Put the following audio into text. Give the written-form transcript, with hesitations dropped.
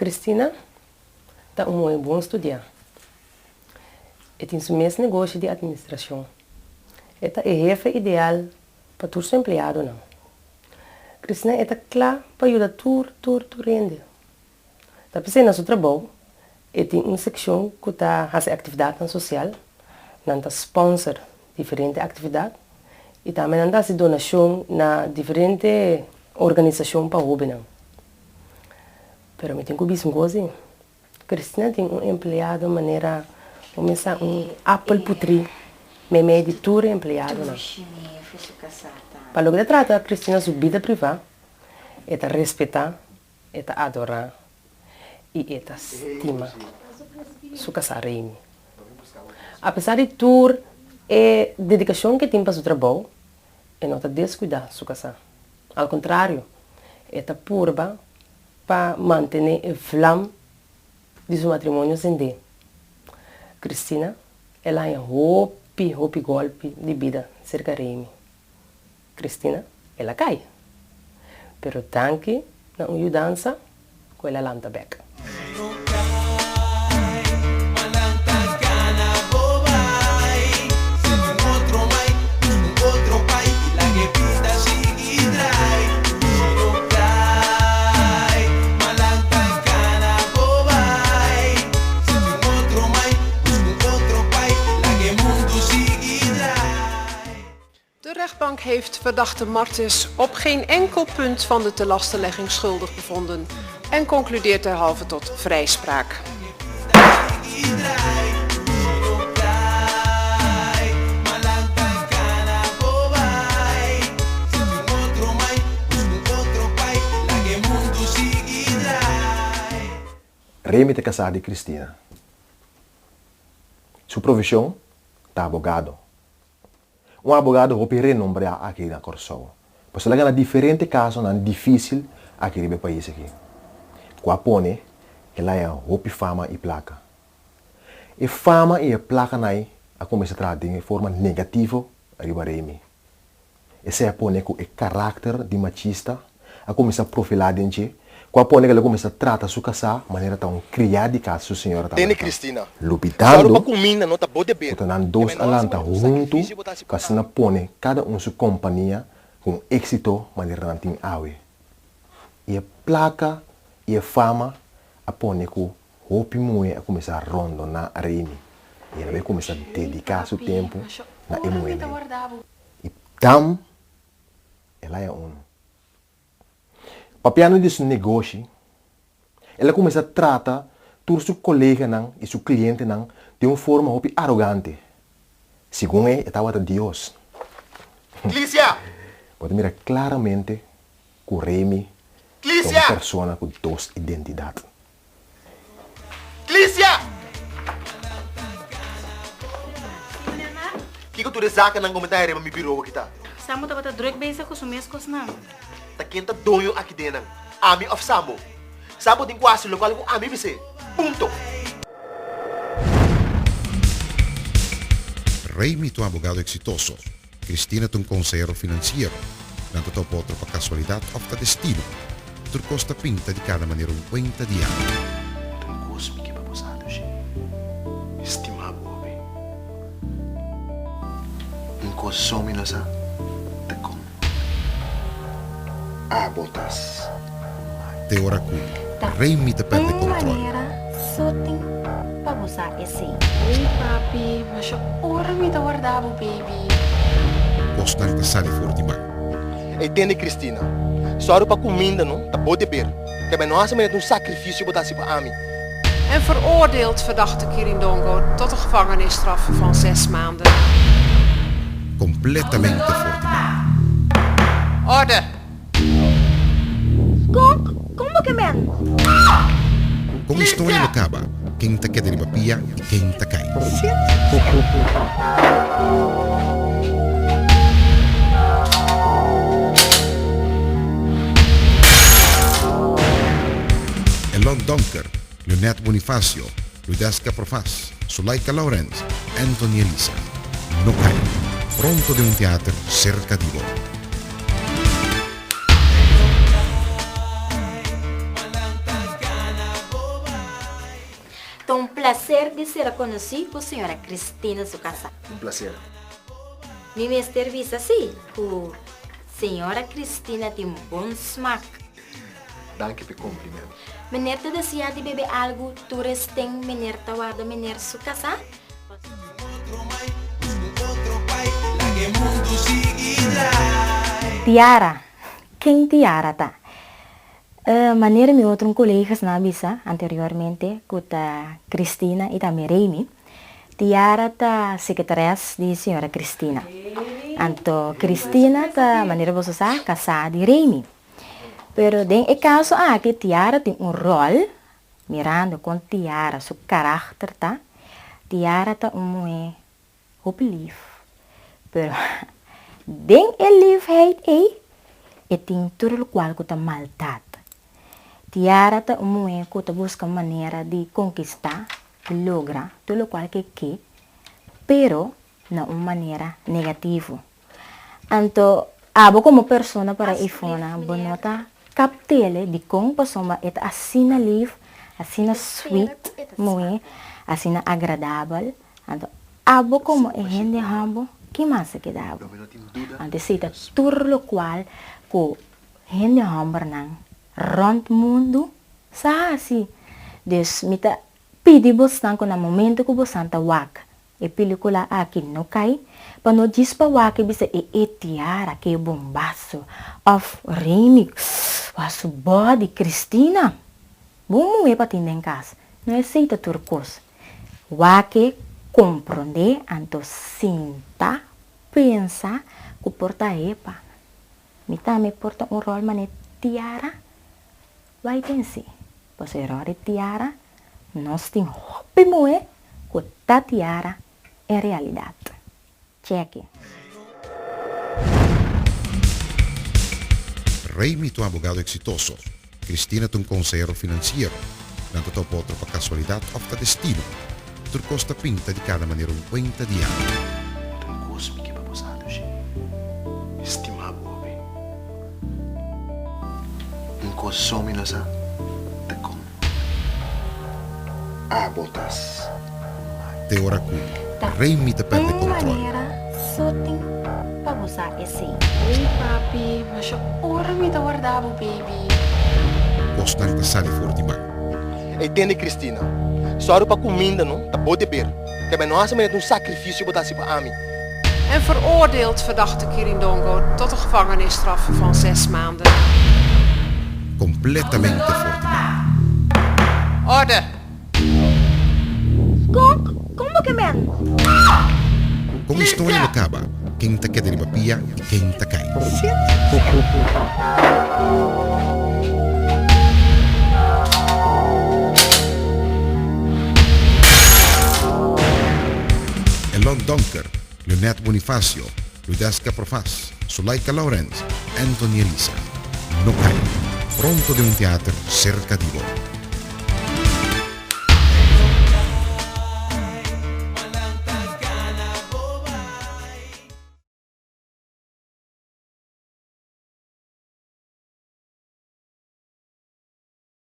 Cristina ta un muhé bon studiá. E tin su mes negoshi di atministrashon. E ta e hefe ideal pa tur su empleadonan. Cristina e ta kla pa yuda tur tur tur hende. Ta p'esei na su trabou e tin un sekshon ku ta hasi aktividatnan sosial, nan ta sponsor diferente aktividat i tambe nan ta hasi donashon na diferente organisashon pa hóbennan. Pero mi tin ku bisa un kos ei, Cristina tin un empleado manera bo mester sa un apel putrí meimei di tur e empleadonan. Pa loke ta trata Cristina su bida privá, e ta respetá E ta adorá i e ta stima su kasá Remy. Apesar di tur e dedikashon ku e tin pa su trabou, e no ta deskuidá su kasá. Al kontrario, e ta purba pa mantené e vlam di su matrimonio sendé. Christina, el a haña hopi, hopi gòlpi di bida serka Remy. Cristina, El a cay. Pero danki na un yudansa cu el a lanta bek. De rechtbank heeft verdachte Martis op geen enkel punt van de telastelegging schuldig bevonden en concludeert derhalve tot vrijspraak. Remy ta kasá di Cristina. Su profeshon ta abogado. Un abogado hopi renombrá aki na Kòrsou. Pasobra el a gana diferente kasonan difísil aki riba e pais aki, ku a pone el a haña hopi fama i plaka. E fama i e plakanan ei a kuminsá traha den e forma negativo riba Remy. Esei a pone ku e karakter di machista a kuminsá profilá den dje, ku a pone ku el a kuminsá trata su kasá manera ta un kriá di kas su señora Tene tabata. Cristina, Lubidando sòru pa kuminda no ta bo ku deber. ta nan dos Keme a no hasi lanta manera un huntu sakrifisio bo ta hasi ku pa asina ami. pone kada un su kompania ku un éksito manera nan tin awe. I e plaka i e fama a pone ku hopi muhé a kuminsá rondoná Remy i el a bai kuminsá dediká su tempu na e muhénan ei. I dam el haya unu. Papiando di su negoshi, el a kuminsá trata tur su koleganan i su klientenan den un forma hopi arogante. Segun e, e tabata Dios. Clicia! Bo ta mira klaramente ku Remy ta un Clicia! persona ku dos identidat. Clicia! Kiko tur e zakennan ku mi ta haya riba mi bureau aki ta? Sambo tabata druk bezig ku su mes kosnan. Ta ken ta doño aki den nan? Ami òf Sambo? Sambo tin ku hasi lokual ku ami bis'é. Punto! Remy ta un abogado eksitoso. Cristina ta un konsehero finansiero. Nan ta topa otro pa kasualidat òf ta destino. Tur kos ta pinta di kada manera un kuenta di aña. Ta un kos mi ke pa bo sa dushi. Mi stima bo hopi. Un kos so mi no sa ta kon abo ta smai. Te ora ku Ta Remy ta pèrdè un kontròl. manera so tin pa bo sa esei. Oi papi, masha ora mi ta warda bo baby. Kosnan ta sali for di man. Ey tende Cristina, sòru pa kuminda no ta bo deber, te bai no hasi manera ta un sakrifisio bo ta hasi pa ami. En veroordeelt verdachte Kirindongo tot een gevangenisstraf van zes maanden. Kompletamente for di man. Orde! Skok, kon bo ke men? Kon historia lo kaba, ken ta keda riba pia i ken ta kai? Elon Donker, Leonette Bonifacio, Ludeska Profas, Sulaika Lourens, Anthony Elisa. No kai! Pronto den un teater serka di bo. Ta un placer di sera conoci cu señora Cristina su casa. Un placer. Mi mester bisa si cu señora Cristina tin bon smaak. Danki p'e compliment. Meneer ta desea di bebe algu tur esten meneer ta warda meneer su casa? Tiara, Ken Tiara ta? Manera mi otro colegasnan a bisa anteriormente cu ta Cristina y tambe Remy, Tiara ta secretares di señora Cristina. Anto Cristina ta, manera boso sa, casá di Remy. Pero den e caso aki Tiara tin un rol, mirando con Tiara su caracter ta, Tiara ta un muhe hopi lief. Pero den e liefheid ei e tin tur locual cu ta maldad. Tiara ta un muhe cu ta busca manera di conquista, di logra tur locual cu e ke, pero na un manera negativo. Anto abo komo persona para Ivona bo no ta kaptele dikon pasobra e ta asina lif, asina sweet muhé, asina agradabel, anto abo komo e hende hòmber ki mas a keda abo? Anto esei ta tur lokual ku hende hòmbernan rònt mundu sa hasi. Dus mi ta pidi bosnan ku na momento ku bosan ta wak E pelicula aki no cay pa no djis pa wak e bisa e e Tiara ke bombazo of Remy wa su body Cristina bon muhe pa tin den cas no esey ta tur cos wak e compronde anto sinta pensa cu por ta hepa mi tambe por ta un rol mane Tiara wait en si pasobra e rol di Tiara nos tin hopi muhe ku ta tiara en realidat. Cheke. Remy ta un abogado eksitoso. Cristina ta un konsehero finansiero. Nan ta topa otro pa kasualidat òf ta destino. Tur kos ta pinta di kada manera un kuenta di aña. Ta un kos mi ke pa bo sa, Dushi. Mi stima bo hopi. Un kos so mi no sa ta kon. Abo ta Te ora ku Remy ta pèrdè Un kontròl. manera so tin pa bo sa esei. Oi papi, masha ora mi ta warda bo baby. Kosnan ta sali for di man. Ey tende Cristina, sòru pa kuminda no ta bo deber, keb'e no hasi manera ta un sakrifisio bo ta hasi pa ami. En veroordeelt verdachte Kirindongo tot een gevangenisstraf van zes maanden. Completamente for di man. Orde! Kok, kon bo ke men? Kon historia lo kaba, ken ta keda riba pia i ken ta kai? Elon Donker, Leonette Bonifacio, Ludeska Profas, Sulaika Lourens, Anthony Elisa. No kai! Pronto den un teater serka di bo.